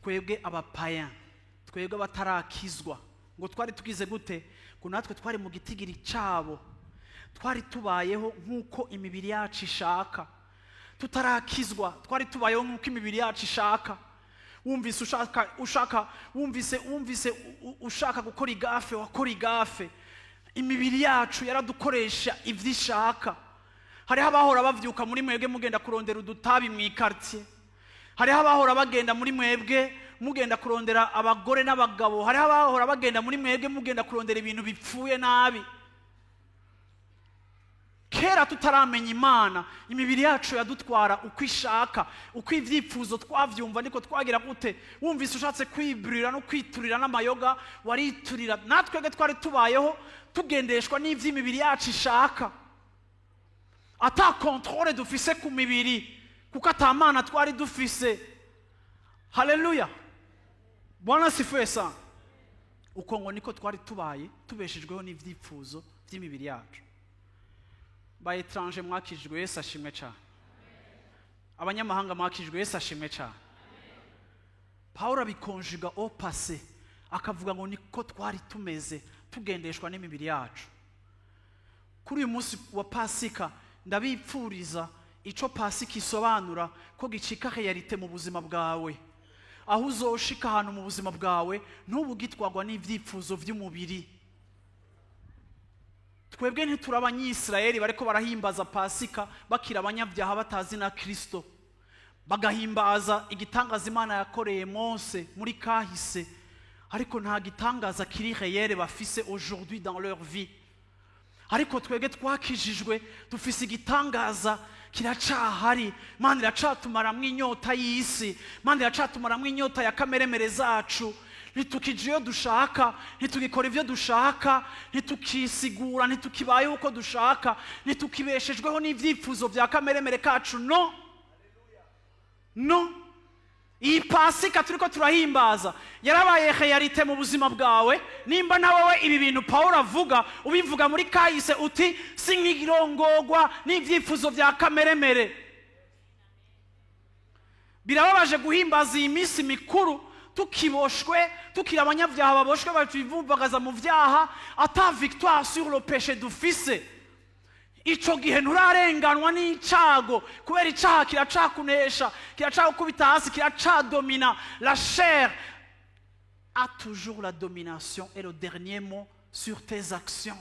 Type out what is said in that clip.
Twebwe abapaya, twebwe abatarakizwa, ngo twari tugize gute? Ngo natwe twari mu gitigiri cabo, twari tubayeho nk'uko imibiri yacu ishaka. Tutarakizwa twari tubayeho nk'uko imibiri yacu ishaka. Wumvise ushaka wumvise ushaka gukora igaffe, wakora igaffe. Imibiri yacu yaradukoresha ivyo ishaka. Hariho abahora bavyuka muri mwebwe mugenda kurondera udutabi mu iquartier, hariho abahora bagenda muri mwebwe mugenda kurondera abagore n'abagabo, hariho abahora bagenda muri mwebwe mugenda kurondera ibintu bipfuye nabi. Kera tutaramenya Imana, imibiri yacu yadutwara uko ishaka, uko ibyifuzo twavyumva niko twagira gute. Wumvise ushatse kwiburira no kwiturira n'amayoga, wariturira. Natwebwe twari tubayeho tugendeshwa n'ivy'imibiri yacu ishaka, ata contrôle dufise ku mibiri, kuko ata Mana twari dufise. Haleluya, Bwana asifiwe sana. Uko ngo niko twari tubaye, tubeshejweho n'ivyifuzo by'imibiri yacu. Ba étrangers mwakijwe, Yesu ashimwe cyane. Abanyamahanga mwakijwe, Yesu ashimwe cyane. Pawulo abiconjuga au passé, akavuga ngo niko twari tumeze, tugendeshwa n'imibiri yacu. Kuri uyu munsi wa Pasika, ndabipfuriza ico Pasika isobanura ko gicika réalité mu buzima bwawe, aho uzoshika ahantu mu buzima bwawe ntubu ugitwarwa n'ibyifuzo by'umubiri. Twebwe ntituri Abanyisirayeli bariko barahimbaza Pasika bakira abanyabyaha, batazi na Kristo, bagahimbaza igitangaza Imana yakoreye Mose muri kahise, ariko nta gitangaza kiri réel bafise aujourd'hui dans leur vie. Ariko twebwe twakijijwe, dufise igitangaza kiracahari. Imana iracatumaramwo inyota y'isi, Imana iracatumaramwo inyota ya kameremere zacu. Ntitukije iyo dushaka, ntitugikora ibyo dushaka, ntitukisigura, ntitukibayeho uko dushaka, ntitukibeshejweho n'ibyifuzo bya kameremere kacu. No, no, iyi Pasika turiko turahimbaza yarabaye réalité mu buzima bwawe. Nimba na wowe ibi bintu Pawulo avuga ubivuga muri kahise, uti sinkirongogwa n'ibyifuzo bya kameremere. Birababaje guhimbaza iyi minsi mikuru tukiboshwe, tukiri abanyabyaha baboshwe, batwivubagaza mu byaha, ata victoire sur le péché dufise. Ico gihe nturarenganwa n'icago, kubera icaha kiracakunesha, kiracagukubita hasi, kiracadomina. La chair a toujours la domination et le dernier mot sur tes actions.